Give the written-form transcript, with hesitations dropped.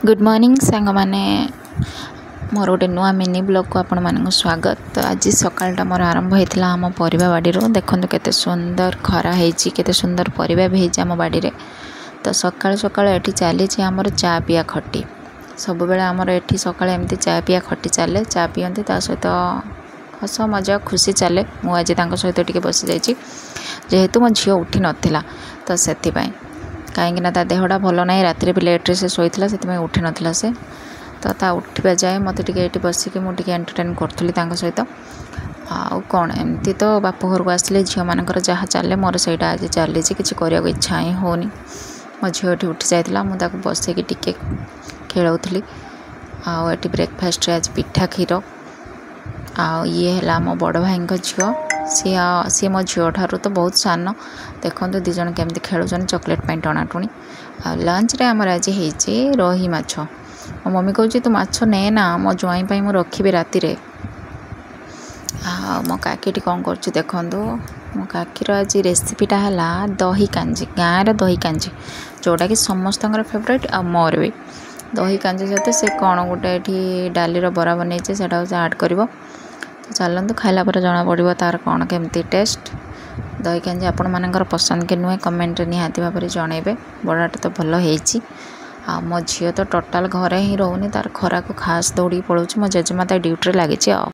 Good morning ସାଙ୍ଗମାନେ, ମୋର ଗୋଟେ ନୂଆ ମିନି ବ୍ଲଗ୍କୁ ଆପଣମାନଙ୍କୁ ସ୍ୱାଗତ। ତ ଆଜି ସକାଳଟା ମୋର ଆରମ୍ଭ ହେଇଥିଲା ଆମ ପରିବା ବାଡ଼ିରୁ। ଦେଖନ୍ତୁ କେତେ ସୁନ୍ଦର ଖରା ହେଇଛି, କେତେ ସୁନ୍ଦର ପରିବା ବି ହେଇଛି ଆମ ବାଡ଼ିରେ। ତ ସକାଳୁ ସକାଳୁ ଏଠି ଚାଲିଛି ଆମର ଚା ପିଆ ଖଟି। ସବୁବେଳେ ଆମର ଏଠି ସକାଳେ ଏମିତି ଚା ପିଆ ଖଟି ଚାଲେ। ଚା ପିଅନ୍ତି, ତା ସହିତ ହସ ମଜା ଖୁସି ଚାଲେ। ମୁଁ ଆଜି ତାଙ୍କ ସହିତ ଟିକେ ବସିଯାଇଛି, ଯେହେତୁ ମୋ ଝିଅ ଉଠି ନଥିଲା, ତ ସେଥିପାଇଁ। କାହିଁକିନା ତା ଦେହଟା ଭଲ ନାହିଁ, ରାତିରେ ବି ଲେଟ୍ରେ ସେ ଶୋଇଥିଲା, ସେଥିପାଇଁ ଉଠିନଥିଲା ସେ। ତ ତା ଉଠିବା ଯାଏ ମୋତେ ଟିକେ ଏଇଠି ବସିକି ମୁଁ ଟିକେ ଏଣ୍ଟରଟେନ୍ କରୁଥିଲି ତାଙ୍କ ସହିତ। ଆଉ କ'ଣ, ଏମିତି ତ ବାପ ଘରକୁ ଆସିଲେ ଝିଅମାନଙ୍କର ଯାହା ଚାଲେ, ମୋର ସେଇଟା ଆଜି ଚାଲିଛି। କିଛି କରିବାକୁ ଇଚ୍ଛା ହିଁ ହେଉନି। ମୋ ଝିଅ ଏଠି ଉଠି ଯାଇଥିଲା, ମୁଁ ତାକୁ ବସେଇକି ଟିକେ ଖେଳଉଥିଲି। ଆଉ ଏଠି ବ୍ରେକଫାଷ୍ଟରେ ଆଜି ପିଠା କ୍ଷୀର। ଆଉ ଇଏ ହେଲା ମୋ ବଡ଼ ଭାଇଙ୍କ ଝିଅ, ସିଏ ମୋ ଝିଅ ଠାରୁ ତ ବହୁତ ସାନ। ଦେଖନ୍ତୁ ଦୁଇ ଜଣ କେମିତି ଖେଳୁଛନ୍ତି ଚକୋଲେଟ୍ ପାଇଁ ଟଣାଟୁଣି। ଆଉ ଲଞ୍ଚରେ ଆମର ଆଜି ହେଇଛି ରୋହି ମାଛ। ମୋ ମମି କହୁଛି ତୁ ମାଛ ନେ ନା, ମୋ ଜ୍ୱାଇଁ ପାଇଁ ମୁଁ ରଖିବି ରାତିରେ। ଆଉ ମୋ କାକିଟି କ'ଣ କରୁଛି ଦେଖନ୍ତୁ। ମୋ କାକିର ଆଜି ରେସିପିଟା ହେଲା ଦହି କାଞ୍ଜି, ଗାଁର ଦହି କାଞ୍ଜି, ଯେଉଁଟାକି ସମସ୍ତଙ୍କର ଫେଭରାଇଟ୍ ଆଉ ମୋର ବି। ଦହି କାଞ୍ଜି ସହିତ ସେ କ'ଣ ଗୋଟେ ଏଠି ଡାଲିର ବରା ବନେଇଛି, ସେଇଟାକୁ ସେ ଆଡ଼୍ କରିବ। ତ ଚାଲନ୍ତୁ, ଖାଇଲା ପରେ ଜଣାପଡ଼ିବ ତା'ର କ'ଣ କେମିତି ଟେଷ୍ଟ। ଦହି କାଞ୍ଜି ଆପଣମାନଙ୍କର ପସନ୍ଦ କି ନୁହେଁ, କମେଣ୍ଟରେ ନିହାତି ଭାବରେ ଜଣାଇବେ। ବରାଟା ତ ଭଲ ହେଇଛି। ଆଉ ମୋ ଝିଅ ତ ଟୋଟାଲ୍ ଘରେ ହିଁ ରହୁନି, ତାର ଖରାକୁ ଖାସ୍ ଦୌଡ଼ିକି ପଳାଉଛି। ମୋ ଜେଜେମା ତା ଡ୍ୟୁଟିରେ ଲାଗିଛି ଆଉ।